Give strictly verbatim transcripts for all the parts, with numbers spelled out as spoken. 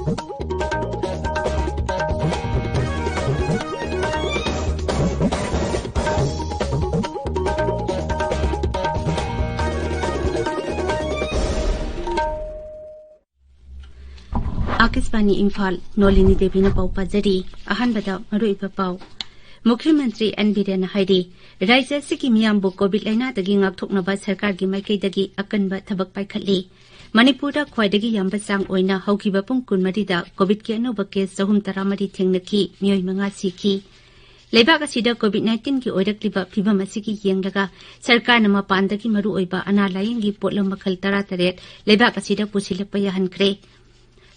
ꯑꯥꯀꯥꯁꯕꯥꯅꯤ ꯏꯝꯐꯥꯜ, ꯅꯣꯂꯤꯅꯤ ꯗꯦꯕꯤꯅ ꯄꯥꯎ ꯄꯥꯖꯔꯤ꯫ ꯑꯍꯥꯟꯕꯗ ꯃꯔꯨꯑꯣꯏꯕ ꯄꯥꯎ꯫ ꯃꯨꯈ꯭ꯌ ꯃꯟꯇ꯭ꯔꯤ ꯑꯦꯟ ꯕꯤꯔꯦꯟꯅ ꯍꯥꯏꯔꯤ, ꯔꯥꯖ꯭ꯌ ꯑꯁꯤꯒꯤ ꯃꯤꯌꯥꯝꯕꯨ ꯀꯣꯚꯤꯗ ꯂꯥꯏꯅꯥꯗꯒꯤ ꯉꯥꯛꯊꯣꯛꯅꯕ ꯁꯔꯀꯥꯔꯒꯤ ꯃꯥꯏꯀꯩꯗꯒꯤ ꯑꯀꯟꯕ ꯊꯕꯛ ꯄꯥꯏꯈꯠꯂꯤ꯫ ꯃꯅꯤꯄꯨꯔꯗ ꯈ꯭ꯋꯥꯏꯗꯒꯤ ꯌꯥꯝꯕ ꯆꯥꯡ ꯑꯣꯏꯅ ꯍꯧꯈꯤꯕ ꯄꯨꯡ ꯀꯨꯟꯃꯔꯤꯗ ꯀꯣꯚꯤꯗꯀꯤ ꯑꯅꯧꯕ ꯀꯦꯁ ꯆꯍꯨꯝ ꯇꯔꯥꯃꯔꯤ ꯊꯦꯡꯅꯈꯤ, ꯃꯤꯑꯣꯏ ꯃꯉꯥ ꯁꯤꯈꯤ꯫ ꯂꯩꯕꯥꯛ ꯑꯁꯤꯗ ꯀꯣꯚꯤꯗ ꯅꯥꯏꯟꯇꯤꯟꯒꯤ ꯑꯣꯏꯔꯛꯂꯤꯕ ꯐꯤꯚꯝ ꯑꯁꯤꯒꯤ ꯌꯦꯡꯂꯒ ꯁꯔꯀꯥꯔꯅ ꯃꯄꯥꯟꯗꯒꯤ ꯃꯔꯨꯑꯣꯏꯕ ꯑꯅꯥ ꯂꯥꯌꯦꯡꯒꯤ ꯄꯣꯠꯂꯝ ꯃꯈꯜ ꯇꯔꯥꯇꯔꯦꯠ ꯂꯩꯕꯥꯛ ꯑꯁꯤꯗ ꯄꯨꯁꯤꯜꯂꯛꯄ ꯌꯥꯍꯟꯈ꯭ꯔꯦ꯫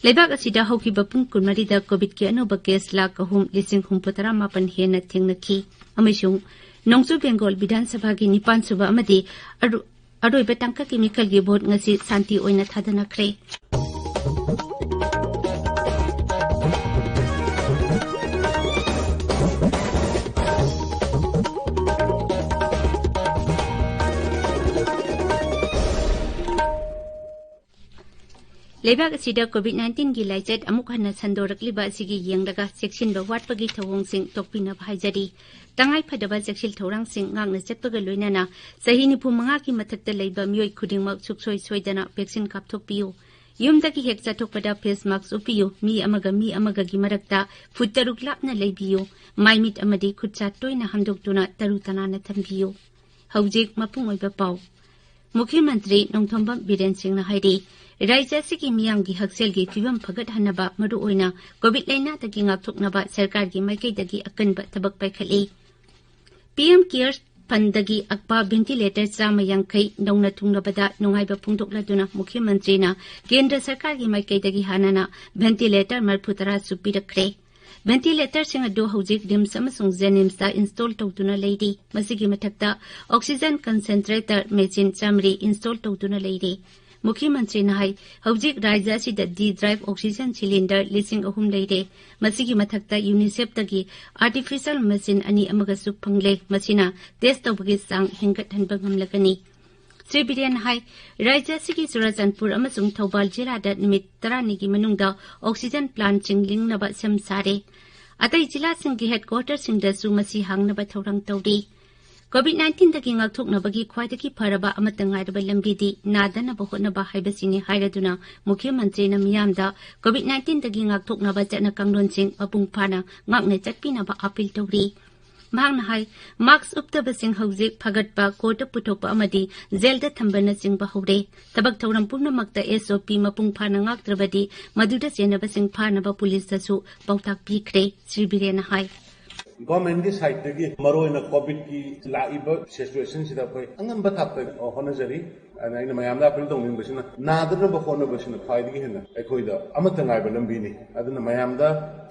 ꯂꯩꯕꯥꯛ ꯑꯁꯤꯗ ꯍꯧꯈꯤꯕ ꯄꯨꯡ ꯀꯨꯟꯃꯔꯤꯗ ꯀꯣꯚꯤꯗꯀꯤ ꯑꯅꯧꯕ ꯀꯦꯁ ꯂꯥꯈ ꯑꯍꯨꯝ ꯂꯤꯁꯤꯡ ꯍꯨꯝꯐꯨ ꯇꯔꯥ ꯃꯥꯄꯟ ꯍꯦꯟꯅ ꯊꯦꯡꯅꯈꯤ ꯑꯃꯁꯨꯡ ꯅꯣꯡꯆꯨꯞ ꯕꯦꯡꯒꯣꯜ ꯕꯤꯙꯥꯟ ꯁꯚꯥꯒꯤ ꯅꯤꯄꯥꯟ ꯁꯨꯕ ꯑꯃꯗꯤ ꯑꯔꯨ-, ꯑꯔꯣꯏꯕ ꯇꯥꯡꯀꯛꯀꯤ ꯃꯤꯈꯜꯒꯤ ꯚꯣꯠ ꯉꯁꯤ ꯁꯥꯟꯇꯤ ꯑꯣꯏꯅ ꯊꯥꯗꯅꯈ꯭ꯔꯦ꯫ ꯂꯩꯕꯥꯛ ꯑꯁꯤꯗ ꯀꯣꯚꯤꯗ ꯅꯥꯏꯟꯇꯤꯟꯒꯤ ꯂꯥꯏꯆꯠ ꯑꯃꯨꯛ ꯍꯟꯅ ꯁꯟꯗꯣꯔꯛꯂꯤꯕ ꯑꯁꯤꯒꯤ ꯌꯦꯡꯂꯒ ꯆꯦꯛꯁꯤꯟꯕ ꯋꯥꯠꯄꯒꯤ ꯊꯧꯑꯣꯡꯁꯤꯡ ꯇꯣꯛꯄꯤꯅꯕ ꯍꯥꯏꯖꯔꯤ꯫ ꯇꯉꯥꯏ ꯐꯗꯕ ꯆꯦꯛꯁꯤꯜ ꯊꯧꯔꯥꯡꯁꯤꯡ ꯉꯥꯛꯅ ꯆꯠꯄꯒ ꯂꯣꯏꯅꯅ ꯆꯍꯤ ꯅꯤꯐꯨ ꯃꯉꯥꯒꯤ ꯃꯊꯛꯇ ꯂꯩꯕ ꯃꯤꯑꯣꯏ ꯈꯨꯗꯤꯡꯃꯛ ꯁꯨꯡꯁꯣꯏ ꯁꯣꯏꯗꯅ ꯚꯦꯛꯁꯤꯟ ꯀꯥꯞꯊꯣꯛꯄꯤꯌꯨ꯫ ꯌꯨꯝꯗꯒꯤ ꯍꯦꯛ ꯆꯠꯊꯣꯛꯄꯗ ꯐꯦꯁ ꯃꯥꯛꯁ ꯎꯞꯄꯤꯌꯨ꯫ ꯃꯤ ꯑꯃꯒ ꯃꯤ ꯑꯃꯒꯒꯤ ꯃꯔꯛꯇ ꯐꯨꯠ ꯇꯔꯨꯛ ꯂꯥꯞꯅ ꯂꯩꯕꯤꯌꯨ꯫ ꯃꯥꯏꯃꯤꯠ ꯑꯃꯗꯤ ꯈꯨꯠꯁꯥ ꯇꯣꯏꯅ ꯍꯥꯝꯗꯣꯛꯇꯨꯅ ꯇꯔꯨ ꯇꯅꯥꯟꯅ ꯊꯝꯕꯤꯌꯨ꯫ ꯍꯧꯖꯤꯛ ꯃꯄꯨꯡ ꯑꯣꯏꯕ ꯄꯥꯎ꯫ ꯃꯨꯈ꯭ꯌ ꯃꯟꯇ꯭ꯔꯤ ꯅꯣꯡꯊꯣꯝꯕꯝ ꯕꯤꯔꯦꯟ ꯁꯤꯡꯅ ꯍꯥꯏꯔꯤ, ꯔꯥꯖ꯭ꯌ ꯑꯁꯤꯒꯤ ꯃꯤꯌꯥꯝꯒꯤ ꯍꯛꯁꯦꯜꯒꯤ ꯐꯤꯕꯝ ꯐꯒꯠꯍꯟꯅꯕ, ꯃꯔꯨꯑꯣꯏꯅ ꯀꯣꯚꯤꯗ ꯂꯥꯏꯅꯥꯗꯒꯤ ꯉꯥꯛꯊꯣꯛꯅꯕ ꯁꯔꯀꯥꯔꯒꯤ ꯃꯥꯏꯀꯩꯗꯒꯤ ꯑꯀꯟꯕ ꯊꯕꯛ ꯄꯥꯏꯈꯠꯂꯤ꯫ ꯄꯤ ꯑꯦꯝ ꯀꯦꯌꯔ ꯐꯟꯗꯒꯤ ꯑꯛꯄ ꯚꯦꯟꯇꯤꯂꯦꯇꯔ ꯆꯥꯝꯃ ꯌꯥꯡꯈꯩ ꯅꯧꯅ ꯊꯨꯡꯂꯕꯗ ꯅꯨꯡꯉꯥꯏꯕ ꯐꯣꯡꯗꯣꯛꯂꯗꯨꯅ ꯃꯨꯈ꯭ꯌ ꯃꯟꯇ꯭ꯔꯤꯅ ꯀꯦꯟꯗ꯭ꯔ ꯁꯔꯀꯥꯔꯒꯤ ꯃꯥꯏꯀꯩꯗꯒꯤ ꯍꯥꯟꯅꯅ ꯚꯦꯟꯇꯤꯂꯦꯇꯔ ꯃꯔꯤꯐꯨ ꯇꯔꯥꯁꯨ ꯄꯤꯔꯛꯈ꯭ꯔꯦ꯫ ꯚꯦꯟꯇꯤꯂꯦꯇꯔꯁꯤꯡ ꯑꯗꯨ ꯍꯧꯖꯤꯛ ꯔꯤꯝꯁ ꯑꯃꯁꯨꯡ ꯖꯦꯅꯤꯝꯁꯇ ꯏꯟꯁꯇꯣꯜ ꯇꯧꯗꯨꯅ ꯂꯩꯔꯤ꯫ ꯃꯁꯤꯒꯤ ꯃꯊꯛꯇ ꯑꯣꯛꯁꯤꯖꯟ ꯀꯟꯁꯦꯟꯇ꯭ꯔꯦꯇꯔ ꯃꯦꯆꯤꯟ ꯆꯥꯃꯔꯤ ꯏꯟꯁꯇꯣꯜ ꯇꯧꯗꯨꯅ ꯂꯩꯔꯤ꯫ ꯃꯨꯈ꯭ꯌ ꯃꯟꯇ꯭ꯔꯤꯅ ꯍꯥꯏ, ꯍꯧꯖꯤꯛ ꯔꯥꯖ꯭ꯌ ꯑꯁꯤꯗ ꯗꯤ ꯗ꯭ꯔꯥꯏꯚ ꯑꯣꯛꯁꯤꯖꯟ ꯁꯤꯂꯤꯟꯗꯔ ꯂꯤꯁꯤꯡ ꯑꯍꯨꯝ ꯂꯩꯔꯦ꯫ ꯃꯁꯤꯒꯤ ꯃꯊꯛꯇ ꯌꯨꯅꯤꯁꯦꯐꯇꯒꯤ ꯑꯥꯔꯇꯤꯐꯤꯁꯤꯌꯦꯜ ꯃꯦꯆꯤꯟ ꯑꯅꯤ ꯑꯃꯒꯁꯨ ꯐꯪꯂꯦ꯫ ꯃꯁꯤꯅ ꯇꯦꯁ ꯇꯧꯕꯒꯤ ꯆꯥꯡ ꯍꯦꯟꯒꯠꯍꯟꯕ ꯉꯝꯂꯒꯅꯤ꯫ ꯁ꯭ꯔꯤ ꯕꯤꯔꯦꯟꯅ ꯍꯥꯏ, ꯔꯥꯖ꯭ꯌ ꯑꯁꯤꯒꯤ ꯆꯨꯔꯥꯆꯥꯟꯄꯨꯔ ꯑꯃꯁꯨꯡ ꯊꯧꯕꯥꯜ ꯖꯤꯂꯥꯗ ꯅꯨꯃꯤꯠ ꯇꯔꯥꯅꯤꯒꯤ ꯃꯅꯨꯡꯗ oxygen plant ꯁꯤꯡ ꯂꯤꯡꯅꯕ ꯁꯦꯝ ꯁꯥꯔꯦ꯫ ꯑꯇꯩ ꯖꯤꯂꯥꯁꯤꯡꯒꯤ headquarter ꯁꯤꯡꯗꯁꯨ ꯃꯁꯤ ꯍꯥꯡꯅꯕ ꯊꯧꯔꯥꯡ ꯇꯧꯔꯤ꯫ COVID nineteen ꯗꯒꯤ ꯉꯥꯛꯊꯣꯛꯅꯕꯒꯤ ꯈ꯭ꯋꯥꯏꯗꯒꯤ ꯐꯔꯕ ꯑꯃꯠꯇ ꯉꯥꯏꯔꯕ ꯂꯝꯕꯤꯗꯤ ꯅꯥꯗꯅꯕ ꯍꯣꯠꯅꯕ ꯍꯥꯏꯕꯁꯤꯅꯤ ꯍꯥꯏꯔꯗꯨꯅ ꯃꯨꯈ꯭ꯌ ꯃꯟꯇ꯭ꯔꯤꯅ ꯃꯤꯌꯥꯝꯗ COVID nineteen ꯗꯒꯤ ꯉꯥꯛꯊꯣꯛꯅꯕ ꯆꯠꯅ ꯀꯥꯡꯂꯣꯟꯁꯤꯡ ꯃꯄꯨꯡ ꯐꯥꯅ ꯉꯥꯛꯅ ꯆꯠꯄꯤꯅꯕ appeal ꯇꯧꯔꯤ꯫ ꯃꯍꯥꯛꯅ ꯍꯥꯏ, mask ꯎꯞꯇꯕꯁꯤꯡ ꯍꯧꯖꯤꯛ ꯐꯒꯠꯄ, court ꯇ ꯄꯨꯊꯣꯛꯄ ꯑꯃꯗꯤ jail ꯗ ꯊꯝꯕꯅꯆꯤꯡꯕ ꯍꯧꯔꯦ꯫ ꯊꯕꯛ ꯊꯧꯔꯝ ꯄꯨꯝꯅꯃꯛꯇ S O P ꯃꯄꯨꯡ ꯐꯥꯅ ꯉꯥꯛꯇ꯭ꯔꯕꯗꯤ ꯃꯗꯨꯗ ꯆꯦꯟꯅꯕꯁꯤꯡ ꯐꯥꯅꯕ ꯄꯨꯂꯤꯁꯇꯁꯨ ꯄꯥꯎꯇꯥꯛ ꯄꯤꯈ꯭ꯔꯦ, ꯁ꯭ꯔꯤ ꯕꯤꯔꯦꯟꯅ ꯍꯥꯏ꯫ Government ꯀꯤ side ꯇꯒꯤ ꯃꯔꯨꯑꯣꯏꯅ COVID ꯀꯤ ꯂꯥꯛꯏꯕ situation ꯁꯤꯗ ꯑꯩꯈꯣꯏ ꯑꯉꯝꯕ ꯊꯥꯛꯇ ꯍꯣꯠꯅꯖꯔꯤ꯫ ꯑꯗꯨꯅ ꯑꯩꯅ ꯃꯌꯥꯝꯗ appeal ꯇꯧꯅꯤꯡꯕꯁꯤꯅ, ꯅꯥꯗꯅꯕ ꯍꯣꯠꯅꯕꯁꯤꯅ ꯈ꯭ꯋꯥꯏꯗꯒꯤ ꯍꯦꯟꯅ ꯑꯩꯈꯣꯏꯗ ꯑꯃꯠꯇ ꯉꯥꯏꯕ ꯂꯝꯕꯤꯅꯤ꯫ ꯑꯗꯨꯅ ꯃꯌꯥꯝꯗ,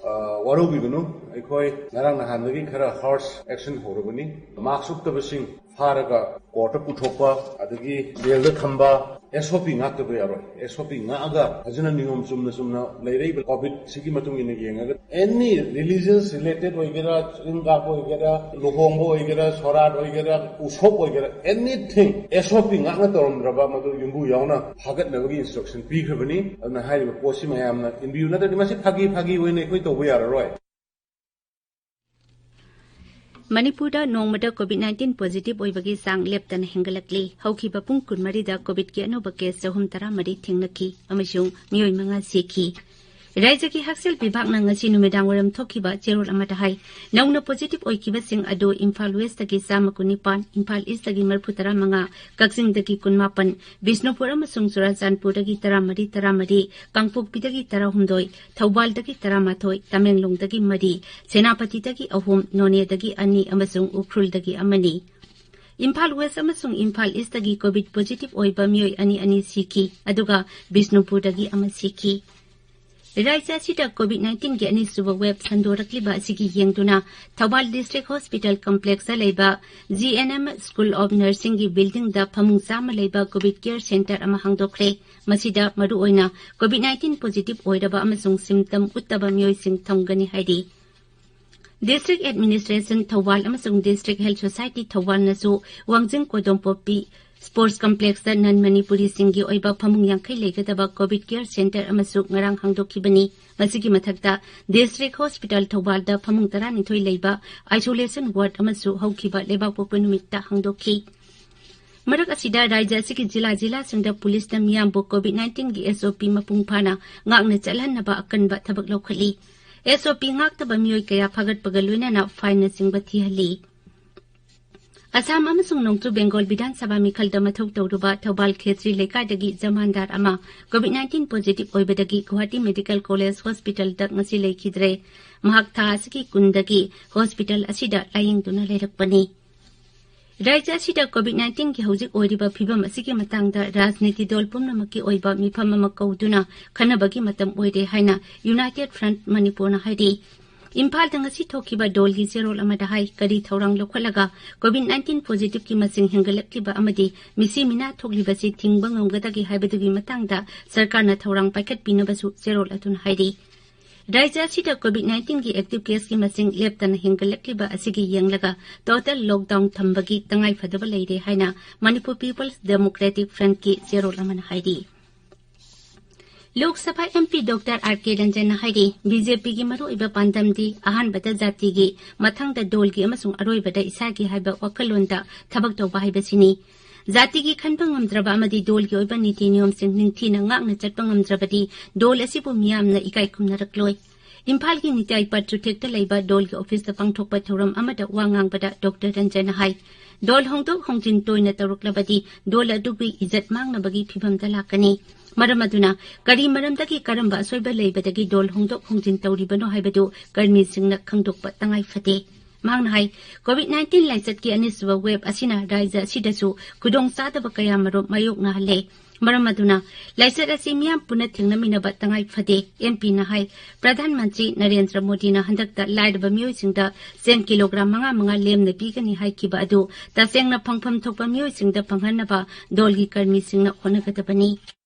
ꯑ, ꯋꯥꯔꯧꯕꯤꯒꯅꯨ꯫ ꯑꯩꯈꯣꯏ ꯉꯔꯥꯡ ꯅꯍꯥꯟꯗꯒꯤ ꯈꯔ harsh action ꯍꯧꯔꯕꯅꯤ꯫ Mask ꯎꯞꯇꯕꯁꯤꯡ ꯐꯥꯔꯒ court ꯇ ꯄꯨꯊꯣꯛꯄ, ꯑꯗꯒꯤ jail ꯗ ꯊꯝꯕ, S O P ꯉꯥꯛꯇꯕ ꯌꯥꯔꯣꯏ꯫ S O P ꯉꯥꯛꯑꯒ ꯐꯖꯅ ꯅꯤꯌꯣꯝ ꯆꯨꯝꯅ ꯆꯨꯝꯅ ꯂꯩꯔꯛꯏꯕ COVID ꯁꯤꯒꯤ ꯃꯇꯨꯡ ꯏꯟꯅ ꯌꯦꯡꯉꯒ, any religious related ꯑꯣꯏꯒꯦꯔꯥ, ꯆꯤꯡ ꯀꯥꯕ ꯑꯣꯏꯒꯦꯔꯥ, ꯂꯨꯍꯣꯡꯕ ꯑꯣꯏꯒꯦꯔꯥ, ꯁꯣꯔꯥꯠ ꯑꯣꯏꯒꯦꯔꯥ, ꯎꯁꯣꯞ ꯑꯣꯏꯒꯦꯔꯥ, anything S O P ꯉꯥꯛꯅ ꯇꯧꯔꯝꯗ꯭ꯔꯕ ꯃꯗꯨ ꯌꯨꯝꯕꯨ ꯌꯥꯎꯅ ꯐꯥꯒꯠꯅꯕꯒꯤ instruction ꯄꯤꯈ꯭ꯔꯕꯅꯤ꯫ ꯑꯗꯨꯅ ꯍꯥꯏꯔꯤꯕ ꯄꯣꯠꯁꯤ ꯃꯌꯥꯝꯅ ꯏꯟꯕꯤꯌꯨ, ꯅꯠꯇ꯭ꯔꯗꯤ ꯃꯁꯤ ꯐꯥꯒꯤ ꯐꯥꯒꯤ ꯑꯣꯏꯅ ꯑꯩꯈꯣꯏ ꯇꯧꯕ ꯌꯥꯔꯔꯣꯏ꯫ ꯃꯅꯤꯄꯨꯔꯗ ꯅꯣꯡꯃꯗ COVID nineteen positive ꯑꯣꯏꯕꯒꯤ ꯆꯥꯡ ꯂꯦꯞꯇꯅ ꯍꯦꯟꯒꯠꯂꯛꯂꯤ꯫ ꯍꯧꯈꯤꯕ ꯄꯨꯡ ꯀꯨꯟꯃꯔꯤꯗ COVID ꯀꯤ ꯑꯅꯧꯕ case ꯆꯍꯨꯝ ꯇꯔꯥꯃꯔꯤ ꯊꯦꯡꯅꯈꯤ ꯑꯃꯁꯨꯡ ꯃꯤꯑꯣꯏ ꯃꯉꯥ ꯁꯤꯈꯤ꯫ ꯔꯥꯖ꯭ꯌꯒꯤ ꯍꯛꯁꯦꯜ ꯕꯤꯚꯥꯒꯅ ꯉꯁꯤ ꯅꯨꯃꯤꯗꯥꯡꯋꯥꯏꯔꯝ ꯊꯣꯛꯈꯤꯕ ꯆꯦꯔꯣꯜ ꯑꯃꯗ ꯍꯥꯏ, ꯅꯧꯅ positive ꯑꯣꯏꯈꯤꯕꯁꯤꯡ ꯑꯗꯨ ꯏꯝꯐꯥꯜ West ꯇꯒꯤ ꯆꯥꯝꯃ ꯀꯨꯟꯅꯤꯄꯥꯟ, ꯏꯝꯐꯥꯜ East ꯇꯒꯤ ꯃꯔꯤꯐꯨ ꯇꯔꯥꯃꯉꯥ, ꯀꯛꯆꯤꯡꯗꯒꯤ ꯀꯨꯟꯃꯥꯄꯟ, ꯕꯤꯁꯅꯨꯄꯨꯔ ꯑꯃꯁꯨꯡ ꯆꯨꯔꯥꯆꯥꯟꯄꯨꯔꯗꯒꯤ ꯇꯔꯥꯃꯔꯤ, ꯇꯔꯥꯃꯔꯤ, ꯀꯥꯡꯄꯣꯛꯄꯤꯗꯒꯤ ꯇꯔꯥꯍꯨꯝꯗꯣꯏ, ꯊꯧꯕꯥꯜꯗꯒꯤ ꯇꯔꯥꯃꯥꯊꯣꯏ, ꯇꯃꯦꯡꯂꯣꯡꯗꯒꯤ ꯃꯔꯤ, ꯁꯦꯅꯥꯄꯇꯤꯗꯒꯤ ꯑꯍꯨꯝ, ꯅꯣꯅꯦꯗꯒꯤ ꯑꯅꯤ ꯑꯃꯁꯨꯡ ꯎꯈ꯭ꯔꯨꯜꯗꯒꯤ ꯑꯃꯅꯤ꯫ ꯏꯝꯐꯥꯜ West ꯑꯃꯁꯨꯡ ꯏꯝꯐꯥꯜ East ꯇꯒꯤ COVID positive ꯑꯣꯏꯕ ꯃꯤꯑꯣꯏ ꯑꯅꯤ ꯑꯅꯤ ꯁꯤꯈꯤ, ꯑꯗꯨꯒ ꯕꯤꯁꯅꯨꯄꯨꯔꯗꯒꯤ ꯑꯃ ꯁꯤꯈꯤ꯫ ꯔꯥꯖ꯭ꯌ ꯑꯁꯤꯗ COVID nineteen ꯒꯤ ꯑꯅꯤꯁꯨꯕ wave ꯁꯟꯗꯣꯔꯛꯂꯤꯕ ꯑꯁꯤꯒꯤ ꯌꯦꯡꯗꯨꯅ ꯊꯧꯕꯥꯜ District Hospital Complex ꯇ ꯂꯩꯕ G N M School of Nursing ꯒꯤ building ꯗ ꯐꯃꯨꯡ ꯆꯥꯝꯃ ꯂꯩꯕ COVID care center ꯑꯃ ꯍꯥꯡꯗꯣꯛꯈ꯭ꯔꯦ꯫ ꯃꯁꯤꯗ ꯃꯔꯨꯑꯣꯏꯅ COVID nineteen positive ꯑꯣꯏꯔꯕ ꯑꯃꯁꯨꯡ symptom ꯎꯠꯇꯕ ꯃꯤꯑꯣꯏꯁꯤꯡ ꯊꯝꯒꯅꯤ ꯍꯥꯏꯔꯤ꯫ District Administration ꯊꯧꯕꯥꯜ ꯑꯃꯁꯨꯡ District Health Society ꯊꯧꯕꯥꯜꯅꯁꯨ ꯋꯥꯡꯖꯤꯡ ꯀꯣꯗꯣꯝꯄꯣꯛꯄꯤ ꯁ꯭ꯄꯣꯔꯠꯁ ꯀꯝꯄ꯭ꯂꯦꯛꯁꯇ ꯅꯟ ꯃꯅꯤꯄꯨꯔꯤꯁꯤꯡꯒꯤ ꯑꯣꯏꯕ ꯐꯃꯨꯡ ꯌꯥꯡꯈꯩ ꯂꯩꯒꯗꯕ ꯀꯣꯚꯤꯗ ꯀꯦꯌꯔ ꯁꯦꯟꯇꯔ ꯑꯃꯁꯨ ꯉꯔꯥꯡ ꯍꯥꯡꯗꯣꯛꯈꯤꯕꯅꯤ꯫ ꯃꯁꯤꯒꯤ ꯃꯊꯛꯇ ꯗꯤꯁꯇ꯭ꯔꯤꯛ ꯍꯣꯁꯄꯤꯇꯥꯜ ꯊꯧꯕꯥꯜꯗ ꯐꯃꯨꯡ ꯇꯔꯥꯅꯤꯊꯣꯏ ꯂꯩꯕ ꯑꯥꯏꯁꯣꯂꯦꯁꯟ ꯋꯥꯔꯗ ꯑꯃꯁꯨ ꯍꯧꯈꯤꯕ ꯂꯩꯕꯥꯛꯄꯣꯛꯄ ꯅꯨꯃꯤꯠꯇ ꯍꯥꯡꯗꯣꯛꯈꯤ꯫ ꯃꯔꯛ ꯑꯁꯤꯗ, ꯔꯥꯖ꯭ꯌ ꯑꯁꯤꯒꯤ ꯖꯤꯂꯥ ꯖꯤꯂꯥꯁꯤꯡꯗ ꯄꯨꯂꯤꯁꯅ ꯃꯤꯌꯥꯝꯕꯨ ꯀꯣꯚꯤꯗ ꯅꯥꯏꯟꯇꯤꯟꯒꯤ ꯑꯦꯁ ꯑꯣ ꯄꯤ ꯃꯄꯨꯡ ꯐꯥꯅ ꯉꯥꯛꯅ ꯆꯠꯍꯟꯅꯕ ꯑꯀꯟꯕ ꯊꯕꯛ ꯂꯧꯈꯠꯂꯤ꯫ ꯑꯦꯁ ꯑꯣ ꯄꯤ ꯉꯥꯛꯇꯕ ꯃꯤꯑꯣꯏ ꯀꯌꯥ ꯐꯥꯒꯠꯄꯒ ꯂꯣꯏꯅꯅ ꯐꯥꯏꯟꯅꯆꯤꯡꯕ ꯊꯤꯍꯜꯂꯤ꯫ ꯑꯁꯥꯝ ꯑꯃꯁꯨꯡ ꯅꯣꯡꯆꯨꯞ ꯕꯦꯡꯒꯣꯜ ꯕꯤꯙꯥꯟ ꯁꯚꯥ ꯃꯤꯈꯜꯗ ꯃꯊꯧ ꯇꯧꯔꯨꯕ ꯊꯧꯕꯥꯜ ꯈꯦꯇ꯭ꯔꯤ ꯂꯩꯀꯥꯏꯗꯒꯤ ꯖꯃꯥꯟꯗꯥꯔ ꯑꯃ ꯀꯣꯚꯤꯗ ꯅꯥꯏꯟꯇꯤꯟ ꯄꯣꯖꯤꯇꯤꯚ ꯑꯣꯏꯕꯗꯒꯤ ꯒꯨꯋꯥꯍꯥꯇꯤ ꯃꯦꯗꯤꯀꯦꯜ ꯀꯣꯂꯦꯖ ꯍꯣꯁꯄꯤꯇꯥꯜꯗ ꯉꯁꯤ ꯂꯩꯈꯤꯗ꯭ꯔꯦ꯫ ꯃꯍꯥꯛ ꯊꯥ ꯑꯁꯤꯒꯤ ꯀꯨꯟꯗꯒꯤ ꯍꯣꯁꯄꯤꯇꯥꯜ ꯑꯁꯤꯗ ꯂꯥꯌꯦꯡꯗꯨꯅ ꯂꯩꯔꯛꯄꯅꯤ꯫ ꯔꯥꯖ꯭ꯌ ꯑꯁꯤꯗ ꯀꯣꯚꯤꯗ ꯅꯥꯏꯟꯇꯤꯟꯒꯤ ꯍꯧꯖꯤꯛ ꯑꯣꯏꯔꯤꯕ ꯐꯤꯚꯝ ꯑꯁꯤꯒꯤ ꯃꯇꯥꯡꯗ ꯔꯥꯖꯅꯤꯇꯤ ꯗꯣꯜ ꯄꯨꯝꯅꯃꯛꯀꯤ ꯑꯣꯏꯕ ꯃꯤꯐꯝ ꯑꯃ ꯀꯧꯗꯨꯅ ꯈꯟꯅꯕꯒꯤ ꯃꯇꯝ ꯑꯣꯏꯔꯦ ꯍꯥꯏꯅ ꯌꯨꯅꯥꯏꯇꯦꯗ ꯐ꯭ꯔꯟꯠ ꯃꯅꯤꯄꯨꯔꯅ ꯍꯥꯏꯔꯤ꯫ ꯏꯝꯐꯥꯜꯗ ꯉꯁꯤ ꯊꯣꯛꯈꯤꯕ ꯗꯣꯜꯒꯤ ꯆꯦꯔꯣꯜ ꯑꯃꯗ ꯍꯥꯏ, ꯀꯔꯤ ꯊꯧꯔꯥꯡ ꯂꯧꯈꯠꯂꯒ ꯀꯣꯚꯤꯗ ꯅꯥꯏꯟꯇꯤꯟ ꯄꯣꯖꯤꯇꯤꯚꯀꯤ ꯃꯁꯤꯡ ꯍꯦꯟꯒꯠꯂꯛꯂꯤꯕ ꯑꯃꯗꯤ ꯃꯤꯁꯤ ꯃꯤꯅꯥ ꯊꯣꯛꯂꯤꯕꯁꯤ ꯊꯤꯡꯕ ꯉꯝꯒꯗꯒꯦ ꯍꯥꯏꯕꯗꯨꯒꯤ ꯃꯇꯥꯡꯗ ꯁꯔꯀꯥꯔꯅ ꯊꯧꯔꯥꯡ ꯄꯥꯏꯈꯠꯄꯤꯅꯕꯁꯨ ꯆꯦꯔꯣꯜ ꯑꯗꯨꯅ ꯍꯥꯏꯔꯤ꯫ ꯔꯥꯖ꯭ꯌ ꯑꯁꯤꯗ ꯀꯣꯚꯤꯗ ꯅꯥꯏꯟꯇꯤꯟꯒꯤ ꯑꯦꯛꯇꯤꯚ ꯀꯦꯁꯀꯤ ꯃꯁꯤꯡ ꯂꯦꯞꯇꯅ ꯍꯦꯟꯒꯠꯂꯛꯂꯤꯕ ꯑꯁꯤꯒꯤ ꯌꯦꯡꯂꯒ ꯇꯣꯇꯦꯜ ꯂꯣꯛꯗꯥꯎꯟ ꯊꯝꯕꯒꯤ ꯇꯉꯥꯏꯐꯗꯕ ꯂꯩꯔꯦ ꯍꯥꯏꯅ ꯃꯅꯤꯄꯨꯔ ꯄꯤꯄꯜꯁ ꯗꯦꯃꯣꯀ꯭ꯔꯦꯇꯤꯛ ꯐ꯭ꯔꯟꯠꯀꯤ ꯆꯦꯔꯣꯜ ꯑꯃꯅ ꯍꯥꯏꯔꯤ꯫ Lok Sabha M P doctor R ꯀꯦ ꯔꯟꯖꯟꯅ ꯍꯥꯏꯔꯤ, ꯕꯤ ꯖꯦ ꯄꯤꯒꯤ ꯃꯔꯨꯑꯣꯏꯕ ꯄꯥꯟꯗꯝꯗꯤ ꯑꯍꯥꯟꯕꯗ ꯖꯥꯇꯤꯒꯤ, ꯃꯊꯪꯗ ꯗꯣꯜꯒꯤ ꯑꯃꯁꯨꯡ ꯑꯔꯣꯏꯕꯗ ꯏꯁꯥꯒꯤ ꯍꯥꯏꯕ ꯋꯥꯈꯜꯂꯣꯟꯗ ꯊꯕꯛ ꯇꯧꯕ ꯍꯥꯏꯕꯁꯤꯅꯤ꯫ ꯖꯥꯇꯤꯒꯤ ꯈꯟꯕ ꯉꯝꯗ꯭ꯔꯕ ꯑꯃꯗꯤ ꯗꯣꯜꯒꯤ ꯑꯣꯏꯕ ꯅꯤꯇꯤ ꯅꯤꯌꯣꯝꯁꯤꯡ ꯅꯤꯡꯊꯤꯅ ꯉꯥꯛꯅ ꯆꯠꯄ ꯉꯝꯗ꯭ꯔꯕꯗꯤ ꯗꯣꯜ ꯑꯁꯤꯕꯨ ꯃꯤꯌꯥꯝꯅ ꯏꯀꯥꯏ ꯈꯨꯝꯅꯔꯛꯂꯣꯏ꯫ ꯏꯝꯐꯥꯜꯒꯤ ꯅꯤꯇꯥꯏ ꯄꯥꯠ ꯆꯨꯊꯦꯛꯇ ꯂꯩꯕ ꯗꯣꯜꯒꯤ ꯑꯣꯐꯤꯁꯇ ꯄꯥꯡꯊꯣꯛꯄ ꯊꯧꯔꯝ ꯑꯃꯗ ꯋꯥ ꯉꯥꯡꯕꯗ ꯗꯣꯛꯇꯔ ꯔꯟꯖꯟꯅ ꯍꯥꯏ, ꯗꯣꯜ ꯍꯣꯡꯗꯣꯛ ꯍꯣꯡꯖꯤꯟ ꯇꯣꯏꯅ ꯇꯧꯔꯛꯂꯕꯗꯤ ꯗꯣꯜ ꯑꯗꯨꯒꯤ ꯏꯖꯠ ꯃꯥꯡꯅꯕꯒꯤ ꯐꯤꯚꯝꯗ ꯂꯥꯛꯀꯅꯤ꯫ ꯃꯔꯝ ꯑꯗꯨꯅ ꯀꯔꯤ ꯃꯔꯝꯗꯒꯤ ꯀꯔꯝꯕ ꯑꯁꯣꯏꯕ ꯂꯩꯕꯗꯒꯤ ꯗꯣꯜ ꯍꯣꯡꯗꯣꯛ ꯍꯣꯡꯖꯤꯟ ꯇꯧꯔꯤꯕꯅꯣ ꯍꯥꯏꯕꯗꯨ ꯀꯔꯃꯤꯁꯤꯡꯅ ꯈꯪꯗꯣꯛꯄ ꯇꯉꯥꯏ ꯐꯗꯦ꯫ ꯃꯍꯥꯛꯅ ꯍꯥꯏ, ꯀꯣꯚꯤꯗ ꯅꯥꯏꯟꯇꯤꯟ ꯂꯥꯏꯆꯠꯀꯤ ꯑꯅꯤꯁꯨꯕ ꯋꯦꯕ ꯑꯁꯤꯅ ꯔꯥꯖ꯭ꯌ ꯑꯁꯤꯗꯁꯨ ꯈꯨꯗꯣꯡꯆꯥꯗꯕ ꯀꯌꯥꯃꯔꯨꯝ ꯃꯥꯌꯣꯛꯅꯍꯜꯂꯦ꯫ ꯃꯔꯝ ꯑꯗꯨꯅ ꯂꯥꯏꯆꯠ ꯑꯁꯤ ꯃꯤꯌꯥꯝ ꯄꯨꯟꯅ ꯊꯦꯡꯅꯃꯤꯟꯅꯕ ꯇꯉꯥꯏ ꯐꯗꯦ꯫ ꯑꯦꯝ ꯄꯤꯅ ꯍꯥꯏ, ꯄ꯭ꯔꯙꯥꯟ ꯃꯟꯇ꯭ꯔꯤ ꯅꯔꯦꯟꯗ꯭ꯔ ꯃꯣꯗꯤꯅ ꯍꯟꯗꯛꯇ ꯂꯥꯏꯔꯕ ꯃꯤꯑꯣꯏꯁꯤꯡꯗ ꯆꯦꯡ ꯀꯤꯂꯣꯒ꯭ꯔꯥꯝ ꯃꯉꯥ ꯃꯉꯥ ꯂꯦꯝꯅ ꯄꯤꯒꯅꯤ ꯍꯥꯏꯈꯤꯕ ꯑꯗꯨ ꯇꯁꯦꯡꯅ ꯐꯪꯐꯝ ꯊꯣꯛꯄ ꯃꯤꯑꯣꯏꯁꯤꯡꯗ ꯐꯪꯍꯟꯅꯕ ꯗꯣꯜꯒꯤ ꯀꯔꯃꯤꯁꯤꯡꯅ ꯍꯣꯠꯅꯒꯗꯕꯅꯤ꯫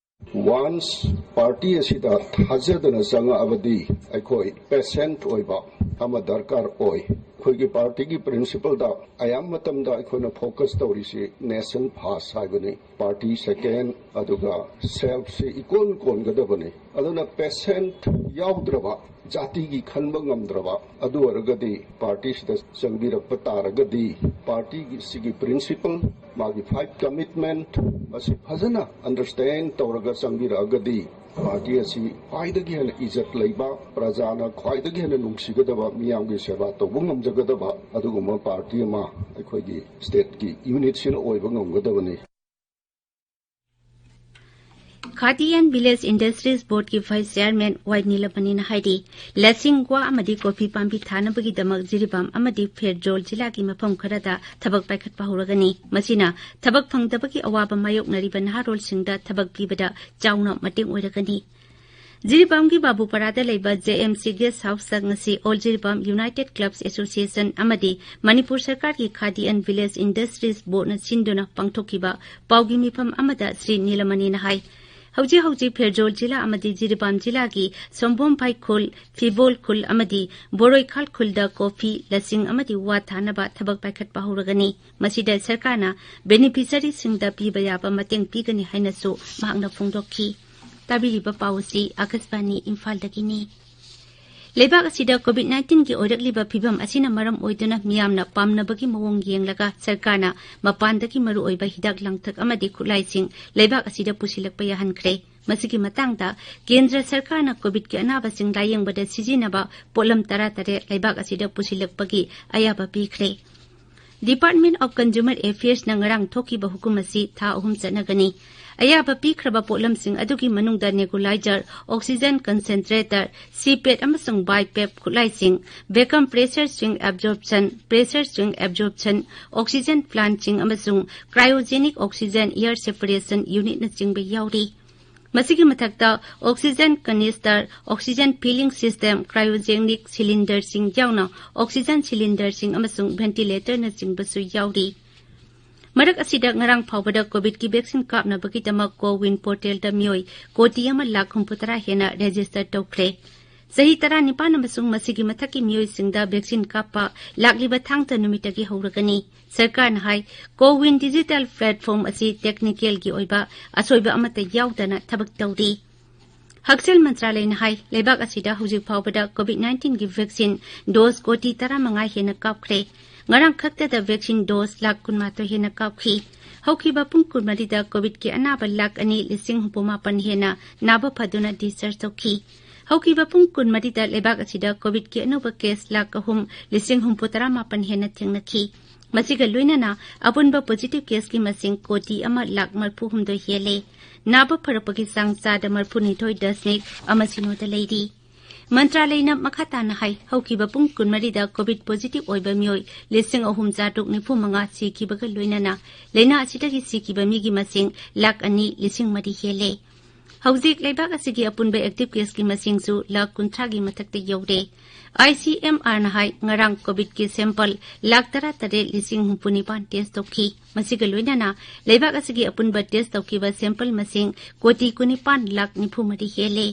Once party ꯑꯁꯤꯗ ꯊꯥꯖꯗꯅ ꯆꯪꯉꯛꯑꯕꯗꯤ ꯑꯩꯈꯣꯏ patient ꯑꯣꯏꯕ ꯑꯃ ꯗꯔꯀꯥꯔ ꯑꯣꯏ꯫ ꯑꯩꯈꯣꯏꯒꯤ ꯄꯥꯔꯇꯤꯒꯤ ꯄ꯭ꯔꯤꯟꯁꯤꯄꯜꯗ ꯑꯌꯥꯝꯕ ꯃꯇꯝꯗ ꯑꯩꯈꯣꯏꯅ ꯐꯣꯀꯁ ꯇꯧꯔꯤꯁꯤ ꯅꯦꯁꯟ ꯐꯥꯔꯁ ꯍꯥꯏꯕꯅꯤ꯫ ꯄꯥꯔꯇꯤ ꯁꯦꯀꯦꯟ, ꯑꯗꯨꯒ ꯁꯦꯜꯐꯁꯤ ꯏꯀꯣꯟ ꯀꯣꯟꯒꯗꯕꯅꯤ꯫ ꯑꯗꯨꯅ ꯄꯦꯁꯦꯟꯠ ꯌꯥꯎꯗ꯭ꯔꯕ, ꯖꯥꯇꯤꯒꯤ ꯈꯟꯕ ꯉꯝꯗ꯭ꯔꯕ, ꯑꯗꯨ ꯑꯣꯏꯔꯒꯗꯤ ꯄꯥꯔꯇꯤꯁꯤꯗ ꯆꯪꯕꯤꯔꯛꯄ ꯇꯥꯔꯒꯗꯤ ꯄꯥꯔꯇꯤꯒꯤ ꯁꯤꯒꯤ ꯄ꯭ꯔꯤꯟꯁꯤꯄꯜ, ꯃꯥꯒꯤ ꯐꯥꯏꯚ ꯀꯃꯤꯠꯃꯦꯟꯠ, ꯃꯁꯤ ꯐꯖꯅ ꯑꯟꯗꯔꯁ꯭ꯇꯦꯟ ꯇꯧꯔꯒ ꯆꯪꯕꯤꯔꯛꯑꯒꯗꯤ ꯄꯥꯔꯇꯤ ꯑꯁꯤ ꯈ꯭ꯋꯥꯏꯗꯒꯤ ꯍꯦꯟꯅ ꯏꯖꯠ ꯂꯩꯕ, ꯄ꯭ꯔꯖꯥꯅ ꯈ꯭ꯋꯥꯏꯗꯒꯤ ꯍꯦꯟꯅ ꯅꯨꯡꯁꯤꯒꯗꯕ, ꯃꯤꯌꯥꯝꯒꯤ ꯁꯦꯕꯥ ꯇꯧꯕ ꯉꯝꯖꯒꯗꯕ ꯑꯗꯨꯒꯨꯝꯕ ꯄꯥꯔꯇꯤ ꯑꯃ ꯑꯩꯈꯣꯏꯒꯤ ꯁ꯭ꯇꯦꯠꯀꯤ ꯌꯨꯅꯤꯠꯁꯤꯅ ꯑꯣꯏꯕ ꯉꯝꯒꯗꯕꯅꯤ꯫ ꯈꯥꯗꯤ ꯑꯦꯟ ꯚꯤꯂꯦꯖ ꯏꯟꯗꯁꯇ꯭ꯔꯤꯁ ꯕꯣꯔꯗꯀꯤ ꯚꯥꯏꯁ ꯆꯤꯌꯥꯔꯃꯦꯟ ꯋꯥꯏ ꯅꯤꯂꯃꯅꯤꯅ ꯍꯥꯏꯔꯤ, ꯂꯁꯤꯡ, ꯋꯥ ꯑꯃꯗꯤ ꯀꯣꯐꯤ ꯄꯥꯝꯕꯤ ꯊꯥꯅꯕꯒꯤꯗꯃꯛ ꯖꯤꯔꯤꯕꯥꯝ ꯑꯃꯗꯤ ꯐꯦꯔꯖꯣꯜ ꯖꯤꯂꯥꯒꯤ ꯃꯐꯝ ꯈꯔꯗ ꯊꯕꯛ ꯄꯥꯏꯈꯠꯄ ꯍꯧꯔꯒꯅꯤ꯫ ꯃꯁꯤꯅ ꯊꯕꯛ ꯐꯪꯗꯕꯒꯤ ꯑꯋꯥꯕ ꯃꯥꯌꯣꯛꯅꯔꯤꯕ ꯅꯍꯥꯔꯣꯜꯁꯤꯡꯗ ꯊꯕꯛ ꯄꯤꯕꯗ ꯆꯥꯎꯅ ꯃꯇꯦꯡ ꯑꯣꯏꯔꯒꯅꯤ꯫ ꯖꯤꯔꯤꯕꯥꯝꯒꯤ ꯕꯥꯕꯨꯄꯥꯔꯥꯗ ꯂꯩꯕ ꯖꯦ ꯑꯦꯝ ꯁꯤ ꯒꯦꯁ ꯍꯥꯎꯁꯇ ꯉꯁꯤ ꯑꯣꯜ ꯖꯤꯔꯤꯕꯥꯝ ꯌꯨꯅꯥꯏꯇꯦꯗ ꯀ꯭ꯂꯕꯁ ꯑꯦꯁꯣꯁꯤꯌꯦꯁꯟ ꯑꯃꯗꯤ ꯃꯅꯤꯄꯨꯔ ꯁꯔꯀꯥꯔꯒꯤ ꯈꯥꯗꯤ ꯑꯦꯟ ꯚꯤꯂꯦꯖ ꯏꯟꯗꯁꯇ꯭ꯔꯤꯁ ꯕꯣꯔꯗꯅ ꯁꯤꯟꯗꯨꯅ ꯄꯥꯡꯊꯣꯛꯈꯤꯕ ꯄꯥꯎꯒꯤ ꯃꯤꯐꯝ ꯑꯃꯗ ꯁ꯭ꯔꯤ ꯅꯤꯂꯃꯅꯤꯅ ꯍꯥꯏ, ꯍꯧꯖꯤꯛ ꯍꯧꯖꯤꯛ ꯐꯦꯔꯖꯣꯜ ꯖꯤꯂꯥ ꯑꯃꯗꯤ ꯖꯤꯔꯤꯕꯥꯝ ꯖꯤꯂꯥꯒꯤ ꯁꯣꯝꯕꯣꯝ ꯐꯥꯏ ꯈꯨꯜ, ꯐꯤꯕꯣꯜ ꯈꯨꯜ ꯑꯃꯗꯤ ꯕꯣꯔꯣꯏꯈꯥꯜ ꯈꯨꯜꯗ ꯀꯣꯐꯤ, ꯂꯁꯤꯡ ꯑꯃꯗꯤ ꯋꯥ ꯊꯥꯅꯕ ꯊꯕꯛ ꯄꯥꯏꯈꯠꯄ ꯍꯧꯔꯒꯅꯤ꯫ ꯃꯁꯤꯗ ꯁꯔꯀꯥꯔꯅ ꯕꯦꯅꯤꯐꯤꯁꯔꯤꯁꯤꯡꯗ ꯄꯤꯕ ꯌꯥꯕ ꯃꯇꯦꯡ ꯄꯤꯒꯅꯤ ꯍꯥꯏꯅꯁꯨ ꯃꯍꯥꯛꯅ ꯐꯣꯡꯗꯣꯛꯈꯤ꯫ ꯇꯥꯕꯤꯔꯤꯕ ꯄꯥꯎ ꯑꯁꯤ ꯑꯥꯀꯥꯁꯕꯥꯅꯤ ꯏꯝꯐꯥꯜꯗꯒꯤꯅꯤ꯫ ꯂꯩꯕꯥꯛ ꯑꯁꯤꯗ ꯀꯣꯚꯤꯗ ꯅꯥꯏꯟꯇꯤꯟꯒꯤ ꯑꯣꯏꯔꯛꯂꯤꯕ ꯐꯤꯕꯝ ꯑꯁꯤꯅ ꯃꯔꯝ ꯑꯣꯏꯗꯨꯅ ꯃꯤꯌꯥꯝꯅ ꯄꯥꯝꯅꯕꯒꯤ ꯃꯑꯣꯡ ꯌꯦꯡꯂꯒ ꯁꯔꯀꯥꯔꯅ ꯃꯄꯥꯟꯗꯒꯤ ꯃꯔꯨꯑꯣꯏꯕ ꯍꯤꯗꯥꯛ ꯂꯥꯡꯊꯛ ꯑꯃꯗꯤ ꯈꯨꯠꯂꯥꯏꯁꯤꯡ ꯂꯩꯕꯥꯛ ꯑꯁꯤꯗ ꯄꯨꯁꯤꯜꯂꯛꯄ ꯌꯥꯍꯟꯈ꯭ꯔꯦ꯫ ꯃꯁꯤꯒꯤ ꯃꯇꯥꯡꯗ ꯀꯦꯟꯗ꯭ꯔ ꯁꯔꯀꯥꯔꯅ ꯀꯣꯚꯤꯗꯀꯤ ꯑꯅꯥꯕꯁꯤꯡ ꯂꯥꯌꯦꯡꯕꯗ ꯁꯤꯖꯤꯟꯅꯕ ꯄꯣꯠꯂꯝ ꯇꯔꯥꯇꯔꯦꯠ ꯂꯩꯕꯥꯛ ꯑꯁꯤꯗ ꯄꯨꯁꯤꯜꯂꯛꯄꯒꯤ ꯑꯌꯥꯕ ꯄꯤꯈ꯭ꯔꯦ꯫ Department of Consumer Affairsꯅ ꯉꯔꯥꯡ ꯊꯣꯛꯈꯤꯕ ꯍꯨꯀꯨꯝ ꯑꯁꯤ ꯊꯥ ꯑꯍꯨꯝ ꯆꯠꯅꯒꯅꯤ꯫ ꯑꯌꯥꯕ ꯄꯤꯈ꯭ꯔꯕ ꯄꯣꯠꯂꯝꯁꯤꯡ ꯑꯗꯨꯒꯤ ꯃꯅꯨꯡꯗ nebulizer, oxygen concentrator, CPAP ꯑꯃꯁꯨꯡ BiPAP ꯈꯨꯠꯂꯥꯏꯁꯤꯡ, vacuum pressure swing absorption, pressure swing absorption, oxygen plantꯁꯤꯡ ꯑꯃꯁꯨꯡ cryogenic oxygen air separation unitꯅꯆꯤꯡꯕ ꯌꯥꯎꯔꯤ꯫ ꯃꯁꯤꯒꯤ ꯃꯊꯛꯇ oxygen canister, oxygen filling system, cryogenic cylinderꯁꯤꯡ ꯌꯥꯎꯅ oxygen cylinderꯁꯤꯡ ꯑꯃꯁꯨꯡ ventilatorꯅꯆꯤꯡꯕꯁꯨ ꯌꯥꯎꯔꯤ꯫ ꯃꯔꯛ ꯑꯁꯤꯗ ꯉꯔꯥꯡ ꯐꯥꯎꯕꯗ ꯀꯣꯚꯤꯗꯀꯤ ꯚꯦꯛꯁꯤꯟ ꯀꯥꯞꯅꯕꯒꯤꯗꯃꯛ ꯀꯣꯋꯤꯟ ꯄꯣꯔꯇꯦꯜꯗ ꯃꯤꯑꯣꯏ ꯀꯣꯇꯤ ꯑꯃ ꯂꯥꯈ ꯍꯨꯝꯐꯨꯇꯔꯥ ꯍꯦꯟꯅ ꯔꯦꯖꯤꯁꯇꯔ ꯇꯧꯈ꯭ꯔꯦ꯫ ꯆꯍꯤ ꯇꯔꯥꯅꯤꯄꯥꯟ ꯑꯃꯁꯨꯡ ꯃꯁꯤꯒꯤ ꯃꯊꯛꯀꯤ ꯃꯤꯑꯣꯏꯁꯤꯡꯗ vaccine ꯀꯥꯞꯄ ꯂꯥꯛꯂꯤꯕ ꯊꯥꯡꯖ ꯅꯨꯃꯤꯠꯇꯒꯤ ꯍꯧꯔꯒꯅꯤ꯫ ꯁꯔꯀꯥꯔꯅ ꯍꯥꯏ, CoWIN digital platform ꯑꯁꯤ technicalꯒꯤ ꯑꯣꯏꯕ ꯑꯁꯣꯏꯕ ꯑꯃꯠꯇ ꯌꯥꯎꯗꯅ ꯊꯕꯛ ꯇꯧꯔꯤ꯫ ꯍꯛꯁꯦꯜ ꯃꯟꯇ꯭ꯔꯥꯂꯌꯅ ꯍꯥꯏ, ꯂꯩꯕꯥꯛ ꯑꯁꯤꯗ ꯍꯧꯖꯤꯛ ꯐꯥꯎꯕꯗ COVID nineteenꯒꯤ vaccine dose ꯀꯣꯇꯤ ꯇꯔꯥꯃꯉꯥ ꯍꯦꯟꯅ ꯀꯥꯞꯈ꯭ꯔꯦ꯫ ꯉꯔꯥꯡ ꯈꯛꯇꯗ vaccine dose ꯂꯥꯈ ꯀꯨꯟꯃꯥꯊꯣꯏ ꯍꯦꯟꯅ ꯀꯥꯞꯈꯤ꯫ ꯍꯧꯈꯤꯕ ꯄꯨꯡ ꯀꯨꯟꯃꯔꯤꯗ COVIDꯀꯤ ꯑꯅꯥꯕ ꯂꯥꯈ ꯑꯅꯤ ꯂꯤꯁꯤꯡ ꯍꯨꯝꯐꯨ ꯃꯥꯄꯟ ꯍꯦꯟꯅ ꯅꯥꯕ ꯐꯗꯨꯅ discharge ꯇꯧꯈꯤ꯫ ꯍꯧꯈꯤꯕ ꯄꯨꯡ ꯀꯨꯟꯃꯔꯤꯗ ꯂꯩꯕꯥꯛ ꯑꯁꯤꯗ COVIDꯀꯤ ꯑꯅꯧꯕ case ꯂꯥꯈ ꯑꯍꯨꯝ ꯂꯤꯁꯤꯡ ꯍꯨꯝꯐꯨ ꯇꯔꯥ ꯃꯥꯄꯟ ꯍꯦꯟꯅ ꯊꯦꯡꯅꯈꯤ꯫ ꯃꯁꯤꯒ ꯂꯣꯏꯅꯅ ꯑꯄꯨꯟꯕ positive caseꯀꯤ ꯃꯁꯤꯡ ꯀꯣꯇꯤ ꯑꯃ ꯂꯥꯈ ꯃꯔꯤꯐꯨ ꯍꯨꯝꯗꯣꯏ ꯍꯦꯜꯂꯦ꯫ ꯅꯥꯕ ꯐꯔꯛꯄꯒꯤ ꯆꯥꯡ ꯆꯥꯗ ꯃꯔꯤꯐꯨꯅꯤꯊꯣꯏ ꯗꯁꯃꯤꯛ ꯑꯃ ꯁꯤꯅꯣꯗ ꯂꯩꯔꯤ꯫ ꯃꯟꯇ꯭ꯔꯥꯂꯌꯅ ꯃꯈꯥ ꯇꯥꯅ ꯍꯥꯏ, ꯍꯧꯈꯤꯕ ꯄꯨꯡ ꯀꯨꯟꯃꯔꯤꯗ COVID positive ꯑꯣꯏꯕ ꯃꯤꯑꯣꯏ ꯂꯤꯁꯤꯡ ꯑꯍꯨꯝ ꯆꯥꯇ꯭ꯔꯨꯛ ꯅꯤꯐꯨ ꯃꯉꯥ ꯁꯤꯈꯤꯕꯒ ꯂꯣꯏꯅꯅ ꯂꯥꯏꯅꯥ ꯑꯁꯤꯗꯒꯤ ꯁꯤꯈꯤꯕ ꯃꯤꯒꯤ ꯃꯁꯤꯡ ꯂꯥꯈ ꯑꯅꯤ ꯂꯤꯁꯤꯡ ꯃꯔꯤ ꯍꯦꯜꯂꯦ꯫ ꯍꯧꯖꯤꯛ ꯂꯩꯕꯥꯛ ꯑꯁꯤꯒꯤ ꯑꯄꯨꯟꯕ active caseꯀꯤ ꯃꯁꯤꯡꯁꯨ ꯂꯥꯈ ꯀꯨꯟꯊ꯭ꯔꯥꯒꯤ ꯃꯊꯛꯇ ꯌꯧꯔꯦ꯫ ICMRꯅ ꯍꯥꯏ, ꯉꯔꯥꯡ COVIDꯀꯤ sample ꯂꯥꯈ ꯇꯔꯥꯇꯔꯦꯠ ꯂꯤꯁꯤꯡ ꯍꯨꯝꯐꯨꯅꯤꯄꯥꯟ test ꯇꯧꯈꯤ꯫ ꯃꯁꯤꯒ ꯂꯣꯏꯅꯅ ꯂꯩꯕꯥꯛ ꯑꯁꯤꯒꯤ ꯑꯄꯨꯟꯕ test ꯇꯧꯈꯤꯕ sample ꯃꯁꯤꯡ ꯀꯣꯇꯤ ꯀꯨꯟꯅꯤꯄꯥꯟ ꯂꯥꯈ ꯅꯤꯐꯨ ꯃꯔꯤ ꯍꯦꯜꯂꯦ꯫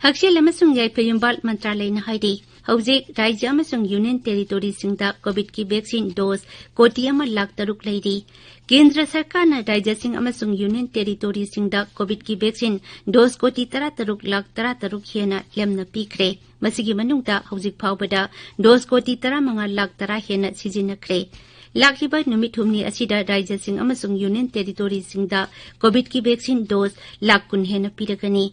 ꯍꯛꯁꯦꯜ ꯑꯃꯁꯨꯡ ꯌꯥꯏꯐ ꯌꯨꯝꯕꯥꯜ ꯃꯟꯇ꯭ꯔꯥꯂꯌꯅ ꯍꯥꯏꯔꯤ, ꯍꯧꯖꯤꯛ ꯔꯥꯖ꯭ꯌ ꯑꯃꯁꯨꯡ union territoryꯁꯤꯡꯗ COVIDꯀꯤ vaccine dose ꯀꯣꯇꯤ ꯑꯃ ꯂꯥꯈ ꯇꯔꯨꯛ ꯂꯩꯔꯤ꯫ ꯀꯦꯟꯗ꯭ꯔ ꯁꯔꯀꯥꯔꯅ ꯔꯥꯖ꯭ꯌꯁꯤꯡ ꯑꯃꯁꯨꯡ union territoryꯁꯤꯡꯗ COVIDꯀꯤ vaccine dose ꯀꯣꯇꯤ ꯇꯔꯥꯇꯔꯨꯛ ꯂꯥꯈ ꯇꯔꯥꯇꯔꯨꯛ ꯍꯦꯟꯅ ꯂꯦꯝꯅ ꯄꯤꯈ꯭ꯔꯦ꯫ ꯃꯁꯤꯒꯤ ꯃꯅꯨꯡꯗ ꯍꯧꯖꯤꯛ ꯐꯥꯎꯕꯗ dose ꯀꯣꯇꯤ ꯇꯔꯥꯃꯉꯥ ꯂꯥꯈ ꯇꯔꯥ ꯍꯦꯟꯅ ꯁꯤꯖꯤꯟꯅꯈ꯭ꯔꯦ꯫ ꯂꯥꯛꯂꯤꯕ ꯅꯨꯃꯤꯠ ꯍꯨꯝꯅꯤ ꯑꯁꯤꯗ ꯔꯥꯖ꯭ꯌꯁꯤꯡ ꯑꯃꯁꯨꯡ union territoryꯁꯤꯡꯗ COVIDꯀꯤ vaccine dose ꯂꯥꯈ ꯀꯨꯟ ꯍꯦꯟꯅ ꯄꯤꯔꯒꯅꯤ꯫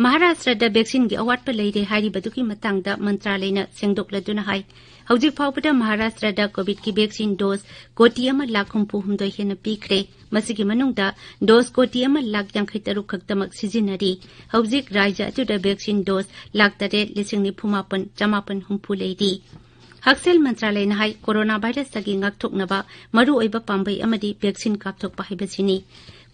ꯃꯍꯥꯔꯥꯁꯇ꯭ꯔꯗ vaccineꯒꯤ ꯑꯋꯥꯠꯄ ꯂꯩꯔꯦ ꯍꯥꯏꯔꯤꯕꯗꯨꯒꯤ ꯃꯇꯥꯡꯗ ꯃꯟꯇ꯭ꯔꯥꯂꯌꯅ ꯁꯦꯡꯗꯣꯛꯂꯗꯨꯅ ꯍꯥꯏ, ꯍꯧꯖꯤꯛ ꯐꯥꯎꯕꯗ ꯃꯍꯥꯔꯥꯁꯇ꯭ꯔꯗ COVIDꯀꯤ vaccine dose ꯀꯣꯇꯤ ꯑꯃ ꯂꯥꯈ ꯍꯨꯝꯐꯨ ꯍꯨꯝꯗꯣꯏ ꯍꯦꯟꯅ ꯄꯤꯈ꯭ꯔꯦ꯫ ꯃꯁꯤꯒꯤ ꯃꯅꯨꯡꯗ dose ꯀꯣꯇꯤ ꯑꯃ ꯂꯥꯈ ꯌꯥꯡꯈꯩ ꯇꯔꯨꯛ ꯈꯛꯇꯃꯛ ꯁꯤꯖꯤꯟꯅꯔꯤ꯫ ꯍꯧꯖꯤꯛ ꯔꯥꯖ꯭ꯌ ꯑꯗꯨꯗ vaccine dose ꯂꯥꯈ ꯇꯔꯦꯠ ꯂꯤꯁꯤꯡ ꯅꯤꯐꯨ ꯃꯥꯄꯟ ꯆꯃꯥꯄꯟ ꯍꯨꯝꯐꯨ ꯂꯩꯔꯤ꯫ ꯍꯛꯁꯦꯜ ꯃꯟꯇ꯭ꯔꯥꯂꯌꯅ ꯍꯥꯏ, corona virusꯇꯒꯤ ꯉꯥꯛꯊꯣꯛꯅꯕ ꯃꯔꯨꯑꯣꯏꯕ ꯄꯥꯝꯕꯩ ꯑꯃꯗꯤ vaccine ꯀꯥꯞꯊꯣꯛꯄ ꯍꯥꯏꯕꯁꯤꯅꯤ꯫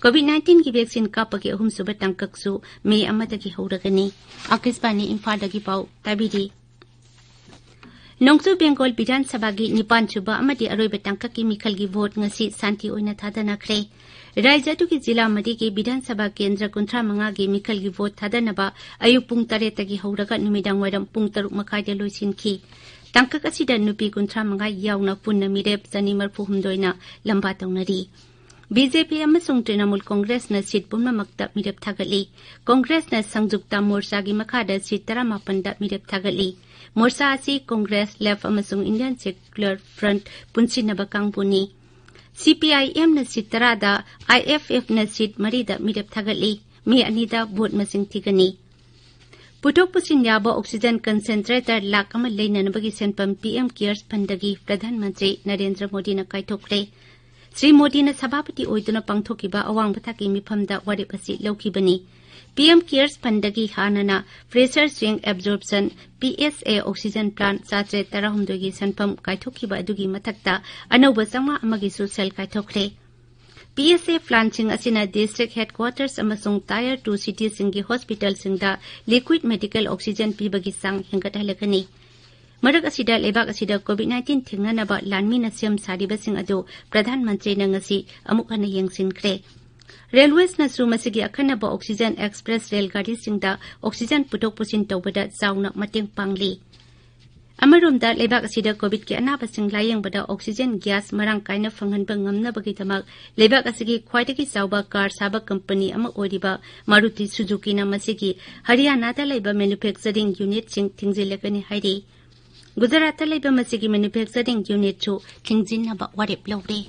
COVID nineteenꯒꯤ vaccine ꯀꯥꯞꯄꯒꯤ ꯑꯍꯨꯝꯁꯨꯕ ꯇꯥꯡꯀꯛꯁꯨ ꯃꯦ ꯑꯃꯗꯒꯤ ꯍꯧꯔꯒꯅꯤ꯫ ꯑꯥꯀꯥꯁꯕꯥꯅꯤ ꯏꯝꯐꯥꯜꯗꯒꯤ ꯄꯥꯎ ꯇꯥꯕꯤꯔꯤ꯫ ꯅꯣꯡꯆꯨꯞ ꯕꯦꯡꯒꯣꯜ ꯕꯤꯙꯥꯟ ꯁꯚꯥꯒꯤ ꯅꯤꯄꯥꯟ ꯁꯨꯕ ꯑꯃꯗꯤ ꯑꯔꯣꯏꯕ ꯇꯥꯡꯀꯛꯀꯤ ꯃꯤꯈꯜꯒꯤ ꯚꯣꯠ ꯉꯁꯤ ꯁꯥꯟꯇꯤ ꯑꯣꯏꯅ ꯊꯥꯗꯅꯈ꯭ꯔꯦ꯫ ꯔꯥꯖ꯭ꯌ ꯑꯗꯨꯒꯤ ꯖꯤꯂꯥ ꯃꯔꯤꯒꯤ ꯕꯤꯙꯥꯟ ꯁꯚꯥ ꯀꯦꯟꯗ꯭ꯔ ꯀꯨꯟꯊ꯭ꯔꯥ ꯃꯉꯥꯒꯤ ꯃꯤꯈꯜꯒꯤ ꯚꯣꯠ ꯊꯥꯗꯅꯕ ꯑꯌꯨꯛ ꯄꯨꯡ ꯇꯔꯦꯠꯇꯒꯤ ꯍꯧꯔꯒ ꯅꯨꯃꯤꯗꯥꯡ ꯋꯥꯏꯔꯝ ꯄꯨꯡ ꯇꯔꯨꯛ ꯃꯈꯥꯏꯗ ꯂꯣꯏꯁꯤꯟꯈꯤ꯫ ꯇꯥꯡꯀꯛ ꯑꯁꯤꯗ ꯅꯨꯄꯤ ꯀꯨꯟꯊ꯭ꯔꯥ ꯃꯉꯥ ꯌꯥꯎꯅ ꯄꯨꯟꯅ ꯃꯤꯔꯦꯞ ꯆꯅꯤ ꯃꯔꯤꯐꯨ ꯍꯨꯝꯗꯣꯏꯅ ꯂꯝꯕꯥ ꯇꯧꯅꯔꯤ꯫ ꯕꯤ ꯖꯦ ꯄꯤ ꯑꯃꯁꯨꯡ ꯇ꯭ꯔꯤꯅꯃꯨꯜ ꯀꯣꯡꯒ꯭ꯔꯦꯁꯅ ꯁꯤꯠ ꯄꯨꯝꯅꯃꯛꯇ ꯃꯤꯔꯦꯞ ꯊꯥꯒꯠꯂꯤ꯫ ꯀꯣꯡꯒ꯭ꯔꯦꯁꯅ ꯁꯪꯖꯨꯛꯇ ꯃꯣꯔꯆꯥꯒꯤ ꯃꯈꯥꯗ ꯁꯤꯠ ꯇꯔꯥꯃꯥꯄꯟꯗ ꯃꯤꯔꯦꯞ ꯊꯥꯒꯠꯂꯤ꯫ ꯃꯣꯔꯆꯥ ꯑꯁꯤ ꯀꯣꯡꯒ꯭ꯔꯦꯁ, ꯂꯦꯐ ꯑꯃꯁꯨꯡ ꯏꯟꯗꯤꯌꯟ ꯁꯦꯀ꯭ꯌꯨꯂꯔ ꯐ꯭ꯔꯟꯠ ꯄꯨꯟꯁꯤꯟꯅꯕ ꯀꯥꯡꯕꯨꯅꯤ꯫ ꯁꯤ ꯄꯤ ꯑꯥꯏ ꯑꯦꯝꯅ ꯁꯤꯠ ꯇꯔꯥꯗ, ꯑꯥꯏ ꯑꯦꯐ ꯑꯦꯐꯅ ꯁꯤꯠ ꯃꯔꯤꯗ ꯃꯤꯔꯦꯞ ꯊꯥꯒꯠꯂꯤ꯫ ꯃꯦ ꯑꯅꯤꯗ ꯚꯣꯠ ꯃꯁꯤꯡ ꯊꯤꯒꯅꯤ꯫ ꯄꯨꯊꯣꯛ ꯄꯨꯁꯤꯟ ꯌꯥꯕ ꯑꯣꯛꯁꯤꯖꯟ ꯀꯟꯁꯦꯟꯇ꯭ꯔꯦꯇꯔ ꯂꯥꯈ ꯑꯃ ꯂꯩꯅꯅꯕꯒꯤ ꯁꯦꯟꯐꯝ P M CARES ꯐꯟꯗꯒꯤ Pradhan Mantri Narendra ꯃꯣꯗꯤꯅ ꯀꯥꯏꯊꯣꯛꯈ꯭ꯔꯦ꯫ ꯁ꯭ꯔꯤ ꯃꯣꯗꯤꯅ ꯁꯚꯥꯄꯇꯤ ꯑꯣꯏꯗꯨꯅ ꯄꯥꯡꯊꯣꯛꯈꯤꯕ ꯑꯋꯥꯡꯕ ꯊꯥꯛꯀꯤ ꯃꯤꯐꯝꯗ ꯋꯥꯔꯦꯞ ꯑꯁꯤ ꯂꯧꯈꯤꯕꯅꯤ꯫ ꯄꯤ ꯑꯦꯝ ꯀꯤꯌꯔꯁ ꯐꯟꯗꯒꯤ ꯍꯥꯟꯅꯅ pressure swing absorption, P S A, oxygen plant ꯆꯥꯇ꯭ꯔꯦꯠ ꯇꯔꯥꯍꯨꯝꯗꯣꯏꯒꯤ ꯁꯦꯟꯐꯝ ꯀꯥꯏꯊꯣꯛꯈꯤꯕ ꯑꯗꯨꯒꯤ ꯃꯊꯛꯇ ꯑꯅꯧꯕ ꯆꯥꯝꯃꯉꯥ ꯑꯃꯒꯤꯁꯨ ꯁꯦꯜ ꯀꯥꯏꯊꯣꯛꯈ꯭ꯔꯦ꯫ ꯄꯤ ꯑꯦꯁ ꯑꯦ ꯄ꯭ꯂꯥꯟꯠꯁꯤꯡ ꯑꯁꯤꯅ ꯗꯤꯁꯇ꯭ꯔꯤꯛ ꯍꯦꯗꯀ꯭ꯋꯥꯇꯔꯁ ꯑꯃꯁꯨꯡ ꯇꯥꯌꯔ ꯇꯨ ꯁꯤꯇꯤꯁꯤꯡꯒꯤ ꯍꯣꯁꯄꯤꯇꯥꯜꯁꯤꯡꯗ ꯂꯤꯀ꯭ꯋꯤꯗ ꯃꯦꯗꯤꯀꯦꯜ ꯑꯣꯛꯁꯤꯖꯟ ꯄꯤꯕꯒꯤ ꯆꯥꯡ ꯍꯦꯟꯒꯠꯍꯜꯂꯛꯀꯅꯤ꯫ ꯃꯔꯛ ꯑꯁꯤꯗ ꯂꯩꯕꯥꯛ ꯑꯁꯤꯗ ꯀꯣꯚꯤꯗ ꯅꯥꯏꯟꯇꯤꯟ ꯊꯤꯡꯅꯅꯕ ꯂꯥꯟꯃꯤꯅ ꯁꯦꯝ ꯁꯥꯔꯤꯕꯁꯤꯡ ꯑꯗꯨ ꯄ꯭ꯔꯙꯥꯟ ꯃꯟꯇ꯭ꯔꯤꯅ ꯉꯁꯤ ꯑꯃꯨꯛ ꯍꯟꯅ ꯌꯦꯡꯁꯤꯟꯈ꯭ꯔꯦ꯫ ꯔꯦꯜꯋꯦꯁꯅꯁꯨ ꯃꯁꯤꯒꯤ ꯑꯈꯟꯅꯕ ꯑꯣꯛꯁꯤꯖꯟ ꯑꯦꯛꯁꯄ꯭ꯔꯦꯁ ꯔꯦꯜ ꯒꯥꯔꯤꯁꯤꯡꯗ ꯑꯣꯛꯁꯤꯖꯟ ꯄꯨꯊꯣꯛ ꯄꯨꯁꯤꯟ ꯇꯧꯕꯗ ꯆꯥꯎꯅ ꯃꯇꯦꯡ ꯄꯥꯡꯂꯤ꯫ ꯑꯃꯔꯣꯝꯗ, ꯂꯩꯕꯥꯛ ꯑꯁꯤꯗ ꯀꯣꯚꯤꯗꯀꯤ ꯑꯅꯥꯕꯁꯤꯡ ꯂꯥꯌꯦꯡꯕꯗ ꯑꯣꯛꯁꯤꯖꯟ ꯒ꯭ꯌꯥꯁ ꯃꯔꯥꯡ ꯀꯥꯏꯅ ꯐꯪꯍꯟꯕ ꯉꯝꯅꯕꯒꯤꯗꯃꯛ ꯂꯩꯕꯥꯛ ꯑꯁꯤꯒꯤ ꯈ꯭ꯋꯥꯏꯗꯒꯤ ꯆꯥꯎꯕ ꯀꯥꯔ ꯁꯥꯕ ꯀꯝꯄꯅꯤ ꯑꯃ ꯑꯣꯏꯔꯤꯕ ꯃꯥꯔꯨꯇꯤ ꯁꯨꯖꯨꯀꯤꯅ ꯃꯁꯤꯒꯤ ꯍꯔꯤꯌꯥꯅꯥꯗ ꯂꯩꯕ ꯃꯦꯅꯨꯐꯦꯛꯆꯔꯤꯡ ꯌꯨꯅꯤꯠꯁꯤꯡ ꯊꯤꯡꯖꯤꯜꯂꯒꯅꯤ ꯍꯥꯏꯔꯤ꯫ ꯒꯨꯖꯔꯥꯠꯇ ꯂꯩꯕ ꯃꯁꯤꯒꯤ ꯃꯦꯅꯨꯐꯦꯛꯆꯔꯤꯡ ꯌꯨꯅꯤꯠꯁꯨ ꯊꯤꯡꯖꯤꯟꯅꯕ ꯋꯥꯔꯦꯞ ꯂꯧꯔꯦ꯫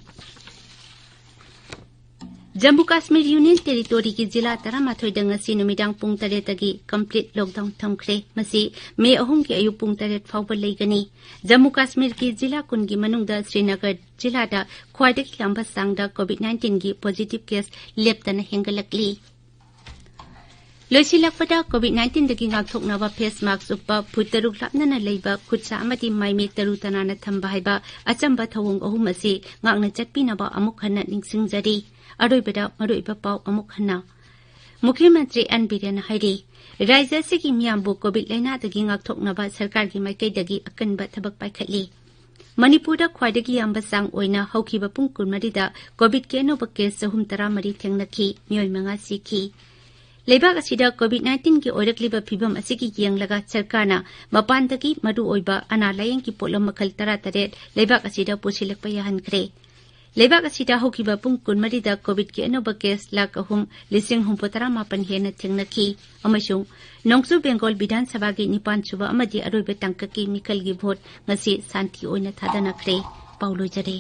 ꯖꯝꯃꯨ ꯀꯥꯁꯃꯤꯔ ꯌꯨꯅꯤꯌꯟ ꯇꯦꯔꯤꯇꯣꯔꯤꯒꯤ ꯖꯤꯂꯥ ꯇꯔꯥꯃꯥꯊꯣꯏꯗ ꯉꯁꯤ ꯅꯨꯃꯤꯗꯥꯡ ꯄꯨꯡ ꯇꯔꯦꯠꯇꯒꯤ ꯀꯝꯄ꯭ꯂꯤꯠ ꯂꯣꯛꯗꯥꯎꯟ ꯊꯝꯈ꯭ꯔꯦ꯫ ꯃꯁꯤ ꯃꯦ ꯑꯍꯨꯝꯒꯤ ꯑꯌꯨꯛ ꯄꯨꯡ ꯇꯔꯦꯠ ꯐꯥꯎꯕ ꯂꯩꯒꯅꯤ꯫ ꯖꯝꯃꯨ ꯀꯥꯁꯃꯤꯔꯒꯤ ꯖꯤꯂꯥ ꯀꯨꯟꯒꯤ ꯃꯅꯨꯡꯗ ꯁ꯭ꯔꯤꯅꯒꯔ ꯖꯤꯂꯥꯗ ꯈ꯭ꯋꯥꯏꯗꯒꯤ ꯌꯥꯝꯕ ꯆꯥꯡꯗ ꯀꯣꯚꯤꯗ ꯅꯥꯏꯟꯇꯤꯟꯒꯤ ꯄꯣꯖꯤꯇꯤꯚ ꯀꯦꯁ ꯂꯦꯞꯇꯅ ꯍꯦꯟꯒꯠꯂꯛꯂꯤ꯫ ꯂꯣꯏꯁꯤꯜꯂꯛꯄꯗ, ꯀꯣꯚꯤꯗ ꯅꯥꯏꯟꯇꯤꯟꯗꯒꯤ ꯉꯥꯛꯊꯣꯛꯅꯕ ꯐꯦꯁ ꯃꯥꯛꯁ ꯎꯞꯄ, ꯐꯨꯠ ꯇꯔꯨꯛ ꯂꯥꯞꯅꯅ ꯂꯩꯕ, ꯈꯨꯠ ꯁꯥ ꯑꯃꯗꯤ ꯃꯥꯏꯃꯤꯠ ꯇꯔꯨ ꯇꯅꯥꯟꯅ ꯊꯝꯕ ꯍꯥꯏꯕ ꯑꯆꯝꯕ ꯊꯧꯑꯣꯡ ꯑꯍꯨꯝ ꯑꯁꯤ ꯉꯥꯛꯅ ꯆꯠꯄꯤꯅꯕ ꯑꯃꯨꯛ ꯍꯟꯅ ꯅꯤꯡꯁꯤꯡꯖꯔꯤ꯫ ꯑꯔꯣꯏꯕꯗ ꯃꯔꯨꯑꯣꯏꯕ ꯄꯥꯎ ꯑꯃꯨꯛ ꯍꯟꯅ꯫ ꯃꯨꯈ꯭ꯌ ꯃꯟꯇ꯭ꯔꯤ ꯑꯦꯟ ꯕꯤꯔꯦꯟꯅ ꯍꯥꯏꯔꯤ, ꯔꯥꯖ꯭ꯌ ꯑꯁꯤꯒꯤ ꯃꯤꯌꯥꯝꯕꯨ ꯀꯣꯚꯤꯗ ꯂꯥꯏꯅꯥꯗꯒꯤ ꯉꯥꯛꯊꯣꯛꯅꯕ ꯁꯔꯀꯥꯔꯒꯤ ꯃꯥꯏꯀꯩꯗꯒꯤ ꯑꯀꯟꯕ ꯊꯕꯛ ꯄꯥꯏꯈꯠꯂꯤ꯫ ꯃꯅꯤꯄꯨꯔꯗ ꯈ꯭ꯋꯥꯏꯗꯒꯤ ꯌꯥꯝꯕ ꯆꯥꯡ ꯑꯣꯏꯅ ꯍꯧꯈꯤꯕ ꯄꯨꯡ ꯀꯨꯟꯃꯔꯤꯗ ꯀꯣꯚꯤꯗꯀꯤ ꯑꯅꯧꯕ ꯀꯦꯁ ꯆꯍꯨꯝ ꯇꯔꯥꯃꯔꯤ ꯊꯦꯡꯅꯈꯤ, ꯃꯤꯑꯣꯏ ꯃꯉꯥ ꯁꯤꯈꯤ꯫ ꯂꯩꯕꯥꯛ ꯑꯁꯤꯗ ꯀꯣꯚꯤꯗ ꯅꯥꯏꯟꯇꯤꯟꯒꯤ ꯑꯣꯏꯔꯛꯂꯤꯕ ꯐꯤꯕꯝ ꯑꯁꯤꯒꯤ ꯌꯦꯡꯂꯒ ꯁꯔꯀꯥꯔꯅ ꯃꯄꯥꯟꯗꯒꯤ ꯃꯔꯨꯑꯣꯏꯕ ꯑꯅꯥ ꯂꯥꯌꯦꯡꯒꯤ ꯄꯣꯠꯂꯝ ꯃꯈꯜ ꯇꯔꯥꯇꯔꯦꯠ ꯂꯩꯕꯥꯛ ꯑꯁꯤꯗ ꯄꯨꯁꯤꯜꯂꯛꯄ ꯌꯥꯍꯟꯈ꯭ꯔꯦ꯫ ꯂꯩꯕꯥꯛ ꯑꯁꯤꯗ ꯍꯧꯈꯤꯕ ꯄꯨꯡ ꯀꯨꯟꯃꯔꯤꯗ ꯀꯣꯚꯤꯗꯀꯤ ꯑꯅꯧꯕ ꯀꯦꯁ ꯂꯥꯈ ꯑꯍꯨꯝ ꯂꯤꯁꯤꯡ ꯍꯨꯝꯐꯨ ꯇꯔꯥ ꯃꯥꯄꯟ ꯍꯦꯟꯅ ꯊꯦꯡꯅꯈꯤ ꯑꯃꯁꯨꯡ ꯅꯣꯡꯆꯨ ꯕꯦꯡꯒꯣꯜ ꯕꯤꯙꯥꯟ ꯁꯚꯥꯒꯤ ꯅꯤꯄꯥꯟ ꯁꯨꯕ ꯑꯃꯗꯤ ꯑꯔꯣꯏꯕ ꯇꯥꯡꯀꯛꯀꯤ ꯃꯤꯈꯜꯒꯤ ꯚꯣꯠ ꯉꯁꯤ ꯁꯥꯟꯇꯤ ꯑꯣꯏꯅ ꯊꯥꯗꯅꯈ꯭ꯔꯦ꯫ ꯄꯥꯎ ꯂꯣꯏꯖꯔꯦ꯫